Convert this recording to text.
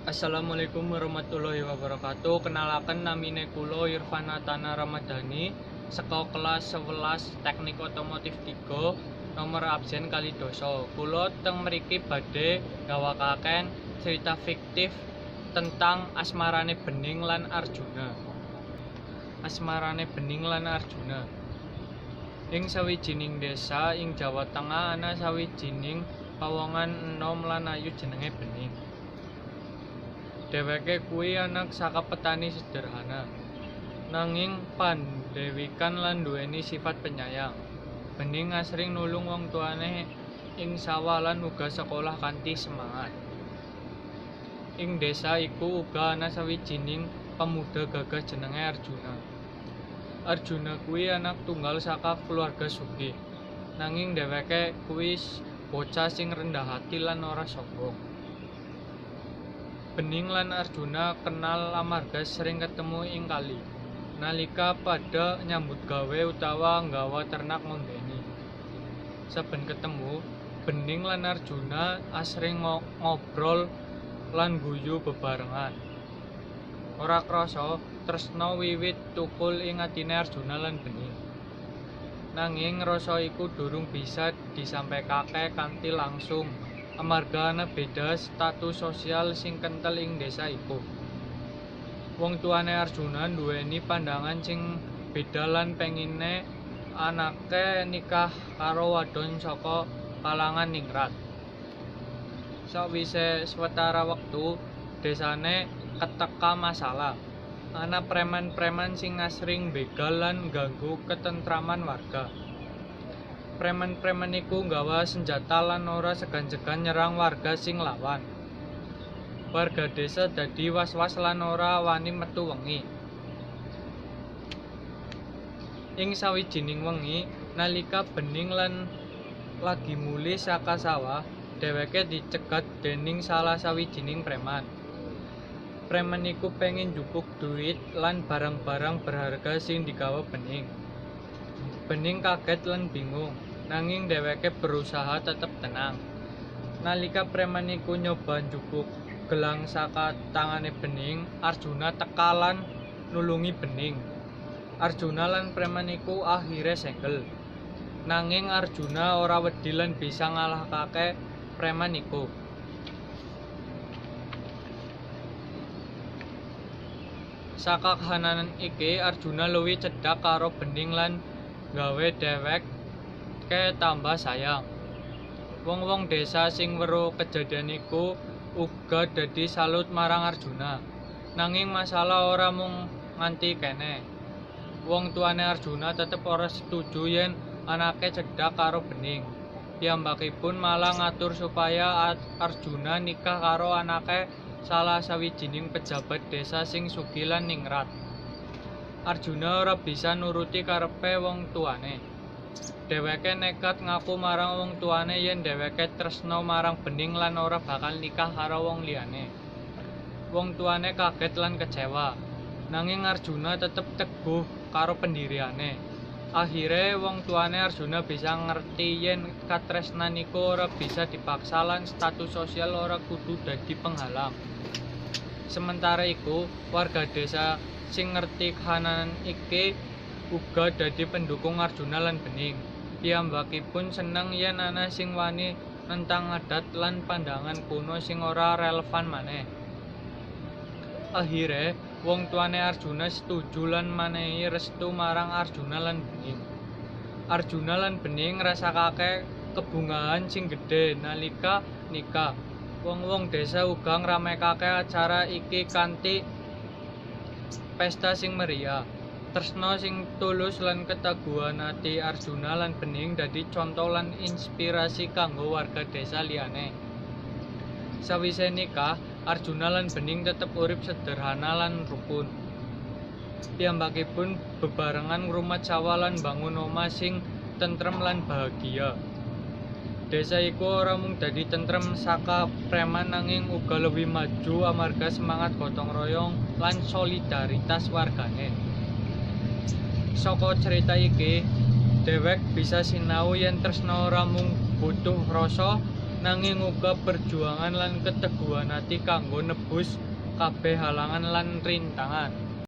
Assalamualaikum warahmatullahi wabarakatuh. Kenalaken namine kula Irfan Natana Ramadhani saka kelas 11 Teknik Otomotif 3 nomor absen 12. Kula teng mriki badhe gawakaken cerita fiktif tentang asmarane Bening lan Arjuna. Asmarane Bening lan Arjuna. Ing sawijining desa ing Jawa Tengah ana sawijining pawongan enom lan ayu jenenge Bening. Dheweke kuwi anak saka petani sederhana, nanging pandhewikan lan nduweni sifat penyayang. Bening asring nulung wong tuane ing sawah lan uga sekolah kanthi semangat. Ing desa iku uga ana sawijining pemuda gagah jenenge Arjuna. Arjuna kuwi anak tunggal saka keluarga sugih, nanging dheweke kuwi bocah sing rendah hati lan ora sombong. Bening lan Arjuna kenal amarga sering ketemu ing kali, nalika padha nyambut gawe utawa nggawa ternak ngombeni. Saben ketemu, Bening lan Arjuna asring ngobrol lan guyu bebarengan. Ora krasa, tresna wiwit thukul ing atine Arjuna lan Bening. Nanging rasa iku durung bisa disampekake kanthi langsung amarga ana beda status sosial sing kentel ing desa iku. Wong tuane Arjuna nduweni pandangan sing beda lan pengine anake nikah karo wadon saka kalangan ningrat. Sakwise sawetara wektu, desane keteka masalah. Ana preman-preman sing asring begal lan ngganggu ketentraman warga. Preman-preman iku nggawa senjata lan ora segan-segan nyerang warga sing lawan. Warga desa dadi was-was lan ora wani metu wengi. Ing sawijining wengi, nalika Bening lan lagi mulih saka sawah, dheweke dicegat dening salah sawijining preman. Preman iku pengin njupuk duit lan barang-barang berharga sing digawa Bening. Bening kaget lan bingung, nanging dheweke berusaha tetep tenang. Nalika preman iku nyoba njupuk gelang saka tangane Bening, Arjuna teka lan nulungi Bening. Arjuna lan preman iku akhire senggel. Nanging Arjuna ora wedi lan bisa ngalahake preman iku. Saka kahanan iki, Arjuna luwih cedhak karo Bening lan gawe dheweke tambah sayang. Wong-wong desa sing weruh kejadian iku uga dadi salut marang Arjuna. Nanging masalah ora mung nganti kene. Wong tuane Arjuna tetep ora setuju yen anake cedhak karo Bening. Piyambakipun malah ngatur supaya Arjuna nikah karo anake salah sawijining pejabat desa sing sugih lan ningrat. Arjuna ora bisa nuruti karepe wong tuane. Dheweke nekat ngaku marang wong tuane yen dheweke tresna marang Bening lan ora bakal nikah karo wong liyane. Wong tuane kaget lan kecewa. Nanging Arjuna tetep teguh karo pendiriane. Akhire wong tuane Arjuna bisa ngerti yen katresnan iku ora bisa dipaksa lan status sosial ora kudu dadi penghalang. Sementara iku, warga desa sing ngerti kahanan iki uga dadi pendukung Arjuna lan Bening. Piyambakipun seneng yen ana sing wani nentang adat lan pandangan kuno sing ora relevan maneh. Akhire, wong tuane Arjuna setuju lan manehi restu marang Arjuna lan Bening. Arjuna lan Bening ngrasakake kebungahan sing gedhe nalika nikah. Wong-wong desa uga ngramekake acara iki kanthi pesta sing meriah. Tresna sing tulus lan keteguhan ati Arjuna lan Bening dadi conto lan inspirasi kanggo warga desa liyane. Sawise nikah, Arjuna lan Bening tetep urip sederhana lan rukun. Piyambakipun bebarengan ngrumat sawah lan mbangun omah sing tentrem lan bahagia. Desa iku ora mung dadi tentrem saka preman nanging uga luwih maju amarga semangat gotong royong lan solidaritas wargane. Saka cerita iki, dhewek bisa sinau yen tresna ora mung butuh rasa, Nanging uga perjuangan lan keteguhan ati kanggo nebus kabeh halangan lan rintangan.